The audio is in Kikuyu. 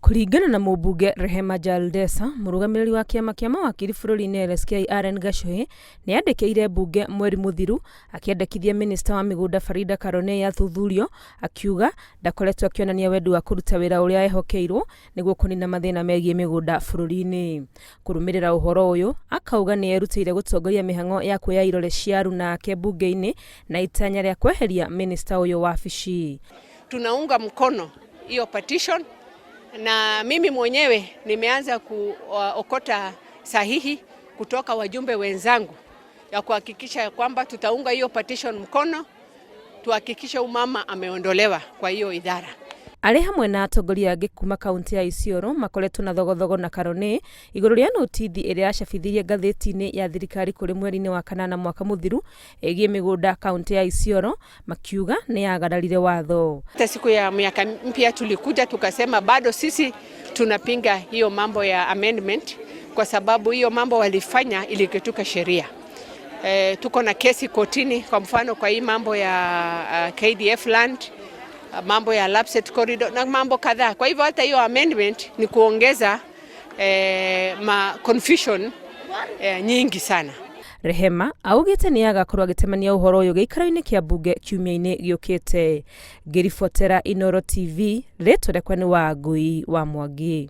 Kũringana na mũmbunge Rehema Jaldesa, mũrũgamĩrĩri wa kĩama kĩa mawakiri bũrũri-inĩ LSK Aaron Gachohi nĩ andĩkĩire mbunge mweri mũthiru akĩendekithia minista wa mĩgũnda Farida Karoney athuthurio, akiuga ndakoretwo akĩonania wendi wa kũruta wĩra ũrĩa ehokeirwo nĩguo kũnina mathĩna megiĩ mĩgũnda bũrũri-inĩ. Kũrũmĩrĩra ũhoro ũyũ, akauga nĩ erutĩire gũtongoria mĩhang'o ya kuoya irore cia aruna ake mbunge-inĩ na itanya rĩa kweheria minista ũyũ wabici. Tunaunga mkono hiyo petition na mimi mwenyewe nimeanza kuokota sahihi kutoka wajumbe wenzangu ya kuhakikisha kwamba tutaunga hiyo petition mkono, tuhakikishe umama ameondolewa kwa hiyo idara. Arĩ hamwe na atongoria angĩ kuma kaunti ya Isiolo makoretwo na thogothogo na Karoney igũrũ rĩa notithi ĩrĩa yacabithirie ngathĩti-inĩ ya thirikari kũrĩ mweri-inĩ wa kanana mwaka mũthiru ĩgiĩ mĩgũnda kaunti ya Isiolo makiuga nĩ yagararire watho. Hata siku ya miaka mpya tulikuja tukasema bado sisi tunapinga hiyo mambo ya amendment kwa sababu hiyo mambo walifanya ilikiuka sheria. Tuko na kesi kotini, kwa mfano kwa hii mambo ya KDF land, mambo ya Lapsset corridor na mambo kadhaa. Kwa hivyo hata hiyo amendment ni kuongeza ma confusion nyingi sana. Rehema augĩte nĩ agakorwo agĩtemania ũhoro ũyũ gĩikaro-inĩ kĩa mbunge kiumia-inĩ gĩũkĩte. Ngĩribotera Inooro TV, rĩtwa rĩakwa nĩ Wangui wa Mwangi.